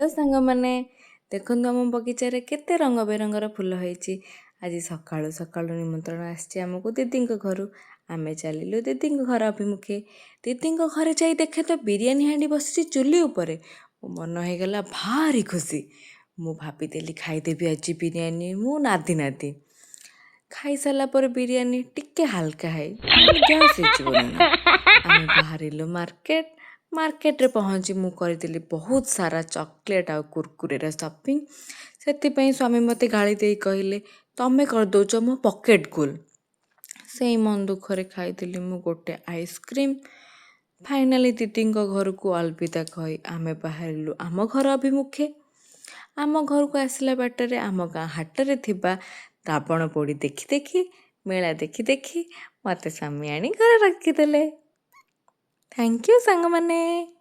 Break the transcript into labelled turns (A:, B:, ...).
A: ସାଙ୍ଗମାନେ, ଦେଖନ୍ତୁ ଆମ ବଗିଚାରେ କେତେ ରଙ୍ଗ ବେରଙ୍ଗର ଫୁଲ ହେଇଛି। ଆଜି ସକାଳୁ ସକାଳୁ ନିମନ୍ତ୍ରଣ ଆସିଛି ଆମକୁ ଦିଦିଙ୍କ ଘରୁ। ଆମେ ଚାଲିଲୁ ଦିଦିଙ୍କ ଘର ଅଭିମୁଖେ। ଦିଦିଙ୍କ ଘରେ ଯାଇ ଦେଖେ ତ ବିରିୟାନୀ ହାଣ୍ଡି ବସିଛି ଚୁଲି ଉପରେ। ମୋ ମନ ହେଇଗଲା ଭାରି ଖୁସି। ମୁଁ ଭାବିଦେଲି ଖାଇଦେବି ଆଜି ବିରିୟାନୀ ମୁଁ ନାଦି ନାଦି। ଖାଇସାରିଲା ପରେ ବିରିୟାନୀ ଟିକେ ହାଲକା ହେଇ ଗ୍ୟାସ୍ ହେଇଯିବ ନା। ଆମେ ବାହାରିଲୁ ମାର୍କେଟ। ମାର୍କେଟରେ ପହଞ୍ଚି ମୁଁ କରିଦେଲି ବହୁତ ସାରା ଚକୋଲେଟ୍ ଆଉ କୁରକୁରେର ସପିଂ। ସେଥିପାଇଁ ସ୍ୱାମୀ ମୋତେ ଗାଳି ଦେଇ କହିଲେ, ତମେ କରିଦେଉଛ ମୋ ପକେଟ୍ ଗୁଲ୍। ସେଇ ମନ ଦୁଃଖରେ ଖାଇଥିଲି ମୁଁ ଗୋଟେ ଆଇସ୍କ୍ରିମ୍। ଫାଇନାଲି ଦିଦିଙ୍କ ଘରକୁ ଅଲବିଦା କହି ଆମେ ବାହାରିଲୁ ଆମ ଘର ଅଭିମୁଖେ। ଆମ ଘରକୁ ଆସିଲା ବାଟରେ ଆମ ଗାଁ ହାଟରେ ଥିବା ରାବଣ ପୋଡ଼ି ଦେଖି ଦେଖି, ମେଳା ଦେଖି ଦେଖି ମୋତେ ସ୍ୱାମୀ ଆଣି ଘରେ ରଖିଦେଲେ। Thank you ସାଙ୍ଗମାନେ।